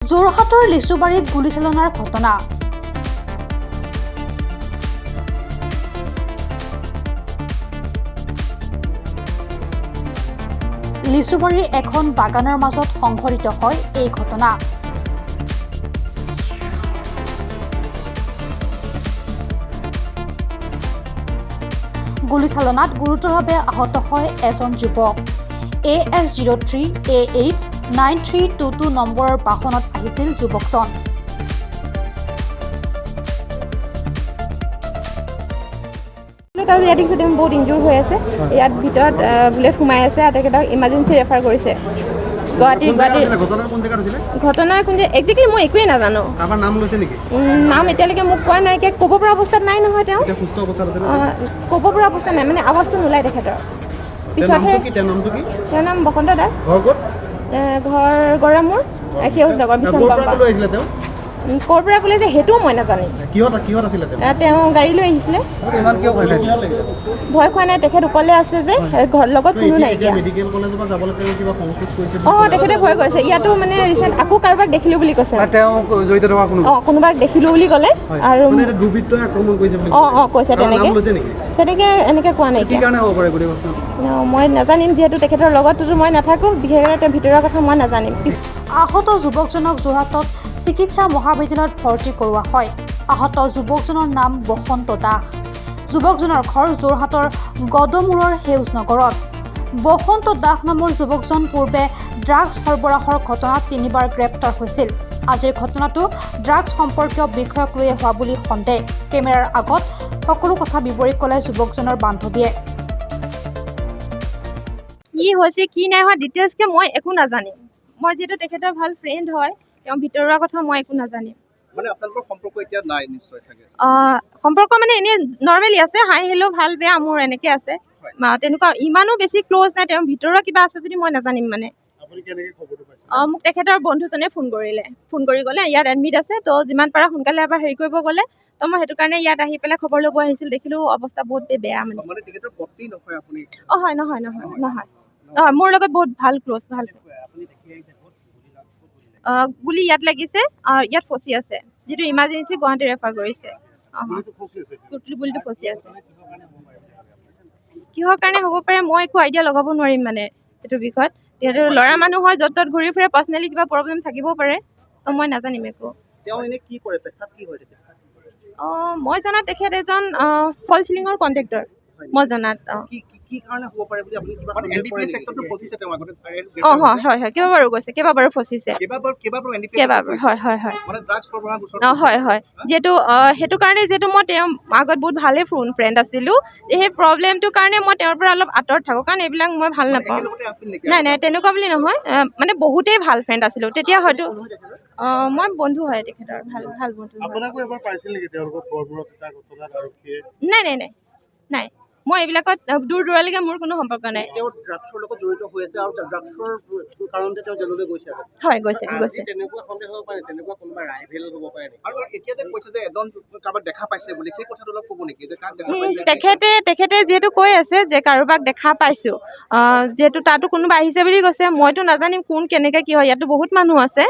যোৰহাটৰ লিচুবাৰীত গুলীচালনাৰ ঘটনা। লিচুবাৰীৰ এখন বাগানৰ মাজত সংঘটিত হয় এই ঘটনা। গুলীচালনাত গুৰুতৰভাৱে আহত হয় এজন যুৱক। AS 03 AH 9322 নম্বৰৰ বাহনত আহিছিল যুৱকজন। তাৰপিছত ইয়াত দেখিছোঁ তেওঁ বহুত ইনজুৰ হৈ আছে। ইয়াত ভিতৰত বুলেট সোমাই আছে আৰু তেখেতক ইমাৰ্জেঞ্চি ৰেফাৰ কৰিছে গুৱাহাটী। কোন জেগাত গুৱাহাটী। আছিলে? ঘটনা কোন জেগাত হৈছিলে? ঘটনা কোন যে একজেক্টলি মই একোৱেই নাজানো। কাৰোবাৰ নাম লৈছে নেকি? নাম এতিয়ালৈকে মোক কোৱা নাই। এতিয়া ক'ব পৰা অৱস্থাত নাই নহয় তেওঁ। এতিয়া সুস্থ অৱস্থাত আছে নে? ক'ব পৰা অৱস্থা নাই, মানে আৱাজটো নোলায় তেখেতৰ। তেওঁৰ পিছতহে নামটো কি? তেওঁৰ নামটো কি? তেওঁৰ নাম বসন্ত দাস। ঘৰ ক'ত? ঘৰ গড়ামূৰ, সেউজ নগৰ, বিশ্বম ক'ৰ পৰা কম্পাউণ্ড। লৈ আহিছিলে তেওঁ? ক'ৰ পৰা ক'লে যে সেইটোও মই নাজানিম। কিহত আছিলে তেওঁ? তেওঁ গাড়ী লৈ আহিছিলে। ইমান কিয় ভয় খাইছে? ভয় খোৱা নাই, তেখেত অকলে আছে যে, ঘৰ লগত কোনো এতিয়া নাইকিয়া। মেডিকেল কলেজৰ পৰা যাবলৈ তেওঁ কিবা সংকোচ কৰিছে বুলি অঁ, ক'লে। তেখেতে ভয় কৰিছে। ইয়াতো মানে ৰিচেণ্ট আকৌ কাৰোবাক দেখিলোঁ বুলি কৈছে। তেওঁ জড়িত থকা কোনো অঁ, কোনোবাক দেখিলোঁ বুলি ক'লে। আৰু মানে এতিয়া দুৰ্বৃত্তই আক্ৰমণ কৰিছে বুলি অঁ অঁ কৈছে। কাৰোবাৰ তেনেকে নাম লৈছে নেকি? তেনেকে এনেকে কোৱা কি নাইকিয়া। কাৰণে হ'ব পাৰে গোটেই ঘটনাটো? মই নাজানিম, যিহেতু তেখেতৰ লগততো মই নাথাকোঁ, বিশেষকৈ তেওঁৰ ভিতৰৰ কথা মই নাজানিম। আহত যুৱকজনক যোৰহাটত চিকিৎসা মহাবিদ্যালয়ত ভৰ্তি কৰোৱা হয়। আহত যুৱকজনৰ নাম বসন্ত দাস। যুৱকজনৰ ঘৰ যোৰহাটৰ গদমূৰৰ সেউজনগৰত। বসন্ত দাস নামৰ যুৱকজন পূৰ্বে ড্ৰাগছ সৰবৰাহৰ ঘটনাত তিনিবাৰ গ্ৰেপ্তাৰ হৈছিল। আজিৰ ঘটনাটো ড্ৰাগছ সম্পৰ্কীয় বিষয়ক লৈয়ে হোৱা বুলি সন্দেহ। কেমেৰাৰ আগত সকলো কথা বিৱৰি ক'লে যুৱকজনৰ বান্ধৱীয়ে। কি হৈছে, কি নাই হোৱা, ডিটেইলছকৈ মই একো নাজানিম। মই যিহেতু তেখেতৰ ভাল ফ্ৰেণ্ড হয়, তেওঁৰ ভিতৰুৱা কথা মই একো নাজানিম। মানে আপোনালোকৰ সম্পৰ্ক এতিয়া নাই নিশ্চয় চাগে? সম্পৰ্ক মানে এনেই নৰ্মেলি আছে, হাই হেল্ল', ভাল বেয়া মোৰ এনেকৈ আছে। তেনেকুৱা ইমানো বেছি ক্ল'জ নাই। তেওঁৰ ভিতৰুৱা কিবা আছে যদি মই নাজানিম মানে। আপুনি কেনেকৈ খবৰটো পাইছে? অঁ, মোক তেখেতৰ বন্ধুজনে ফোন কৰিলে। ফোন কৰি ক'লে ইয়াত এডমিট আছে, তো যিমান পাৰা সোনকালে এবাৰ হেৰি কৰিব ক'লে। তো মই সেইটো কাৰণে ইয়াত আহি পেলাই খবৰ ল'ব আহিছিলোঁ। দেখিলোঁ অৱস্থা বহুত বেয়া মানে। মানে তেখেতৰ পত্নী নহয় আপুনি? অঁ, হয়, নহয় নহয় নহয় নহয়, মোৰ লগত বহুত ভাল ক্ল'জ, ভাল। গুলি ইয়াত লাগিছে, ইয়াত ফচি আছে, যিটো ইমাৰ্জেঞ্চি গুৱাহাটী ৰেফাৰ কৰিছে। অঁ, গুলিটো ফচি আছে। কিহৰ কাৰণে হ'ব পাৰে মই একো আইডিয়া লগাব নোৱাৰিম মানে সেইটো বিষয়ত। যিহেতু ল'ৰা মানুহ হয়, য'ত ত'ত ঘূৰি ফুৰে, পাৰ্চনেলি কিবা প্ৰব্লেম থাকিবও পাৰে, তো মই নাজানিম একো। তেওঁ এনে কি কৰে? পেছাত কি হয় তেখেত? অঁ, মই জনাত তেখেত এজন ফল চিলিঙৰ কণ্ট্ৰেক্টৰ, মই জনাত। অঁ। কি কি- কি কাৰণে হ'ব পাৰে বুলি আপুনি কিবা মানে এন সন্দেহ ডি কৰে পি নেকি? চেক্টৰটো ফচিছে তেওঁ আগতে। অঁ, হয় হয় হয়, কেইবাবাৰো গৈছে, কেইবাবাৰো ফচিছে। কেইবাবাৰ, কেইবাবাৰো এন ডি পি কেইবাবাৰ, হয় হয় হয়। মানে ড্ৰাগছ সৰবৰাহ গোচৰ। অঁ, হয় হয়। যিহেতু সেইটো কাৰণে, যিহেতু মই তেওঁৰ আগত বহুত ভালেই ফ্ৰেণ্ড আছিলোঁ, সেই প্ৰব্লেমটোৰ কাৰণে মই তেওঁৰ পৰা অলপ আঁতৰত থাকোঁ, কাৰণ এইবিলাক মই ভাল নাপাওঁ। একেলগতে আছিল নেকি? নাই নাই, তেনেকুৱা বুলি নহয়। মানে বহুতেই ভাল ফ্ৰেণ্ড আছিলোঁ তেতিয়া হয়তো। মই বন্ধু হয় তেখেতৰ, ভাল ভাল বন্ধু হয়। আপোনাকো এবাৰ পাইছিল নেকি তেওঁলোকৰ গড়মূৰত এটা ঘটনাত আৰক্ষীয়ে? নাই নাই নাই নাই, মই এইবিলাকত দূৰ দূৰলৈকে মোৰ কোনো সম্পৰ্ক নাই। তেওঁ ড্ৰাগছৰ লগত জড়িত হৈ আছে আৰু ড্ৰাগছৰ কাৰণতে তেওঁ জেললৈ গৈছে আগতে। হয়, গৈছে গৈছে। তেনেকুৱা সন্দেহ হ'ব পাৰে, তেনেকুৱা কোনোবা ৰাইভেল হ'ব পাৰে নেকি? আৰু এতিয়া যে কৈছে যে এজন কাৰোবাক দেখা পাইছে বুলি, সেই কথাটো অলপ ক'ব নেকি যে কাক দেখা পাইছে? তেখেতে তেখেতে যিহেতু কৈ আছে যে কাৰোবাক দেখা পাইছোঁ, যিহেতু তাতো কোনোবা আহিছে বুলি কৈছে, মইতো নাজানিম কোন কেনেকৈ কি হয়। ইয়াতো বহুত মানুহ আছে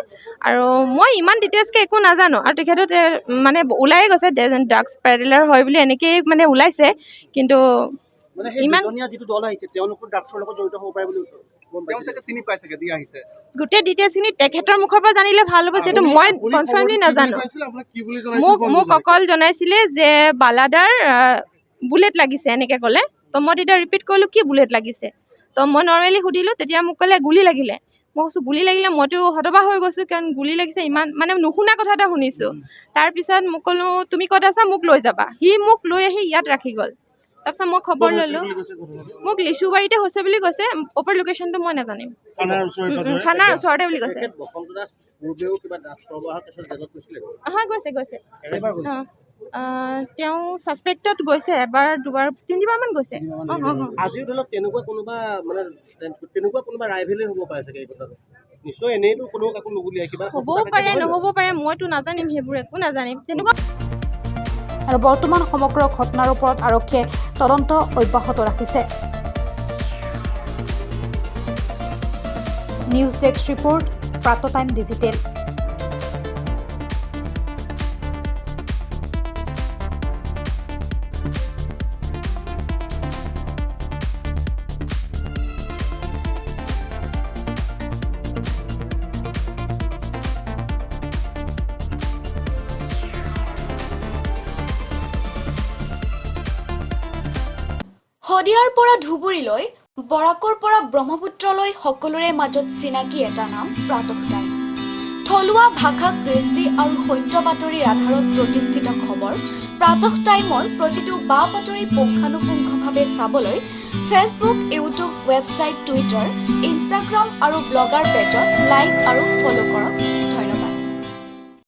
আৰু মই ইমান ডিটেইলছকৈ একো নাজানো। আৰু তেখেতো মানে ওলাই গৈছে ড্ৰাগছ পেডলাৰ হয় বুলি, এনেকেই মানে ওলাইছে। কিন্তু মানে সেই দুজনীয়া যিটো দল আহিছে, তেওঁলোকো ড্ৰাগছৰ লগত জড়িত হ'ব পাৰে বুলি গম তেওঁ পাইছে? চাগে চিনি পাই চাগে দি আহিছে। গোটেই ডিটেইলছখিনি তেখেতৰ মুখৰ পৰা জানিলে ভাল হ'ব, যিহেতু মই কনফাৰ্মলি নাজানো। আপোনাক কি বুলি? মোক মোক অকল জনাইছিলে যে বালাদাৰ বুলেট লাগিছে, এনেকৈ ক'লে। তো মই তেতিয়া ৰিপিট কৰিলোঁ, কি বুলেট লাগিছে? তো মই নৰ্মেলি সুধিলোঁ, তেতিয়া মোক ক'লে গুলি লাগিলে। মই কৈছোঁ গুলি লাগিলে? মইতো হতবাক হৈ গৈছোঁ, কাৰণ গুলি লাগিছে ইমান মানে নুশুনা কথা এটা শুনিছোঁ। তাৰপিছত মোক ক'লোঁ, তুমি ক'ত আছা, মোক লৈ যাবা। সি মোক লৈ আহি ইয়াত ৰাখি গ'ল। তাৰপিছত মই খবৰ ল'লোঁ। মোক লিচুবাৰীতে হৈছে বুলি কৈছে, প্ৰপাৰ লোকেশ্যনটো মই নাজানিম। থানাৰ ওচৰতে বুলি কৈছে। তেখেত বসন্ত দাস পূৰ্বেও কিবা ড্ৰাগছ সৰবৰাহৰ কেছত জেলত গৈছিলে? হয়, গৈছে গৈছে। কেইবাৰ গৈছে? অঁ, তেওঁ ছাছপেক্টত গৈছে, এবাৰ, দুবাৰ, তিনিবাৰমান গৈছে। অঁ অঁ অঁ আজিও ধৰি লওক তেনেকুৱা কোনোবা, মানে তেনেকুৱা কোনোবা ৰাইভেলেই হ'ব পাৰে চাগে এই কথাটো। নিশ্চয় এনেইতো কোনেও কাকো নুগুলিয়াই কিবা হ'বও পাৰে, নহ'ব পাৰে, মইতো নাজানিম, সেইবোৰ একো নাজানিম তেনেকুৱা। আৰু বৰ্তমান সমগ্ৰ ঘটনাৰ ওপৰত আৰক্ষীয়ে তদন্ত অব্যাহত ৰাখিছে। নিউজ ডেস্ক ৰিপৰ্ট, প্ৰাতঃ টাইম ডিজিটেল। শদিয়াৰ পৰা ধুবুৰীলৈ, বৰাকৰ পৰা ব্ৰহ্মপুত্ৰলৈ সকলোৰে মাজত চিনাকি এটা নাম, প্ৰাতঃ টাইম। থলুৱা ভাষা, কৃষ্টি আৰু সত্য বাতৰিৰ আধাৰত প্ৰতিষ্ঠিত খবৰ প্ৰাতঃ টাইমৰ প্ৰতিটো বা বাতৰি পুংখানুপুংখভাৱে চাবলৈ Facebook, YouTube, website, Twitter, Instagram আৰু ব্লগাৰ পেজত লাইক আৰু ফ'ল' কৰক।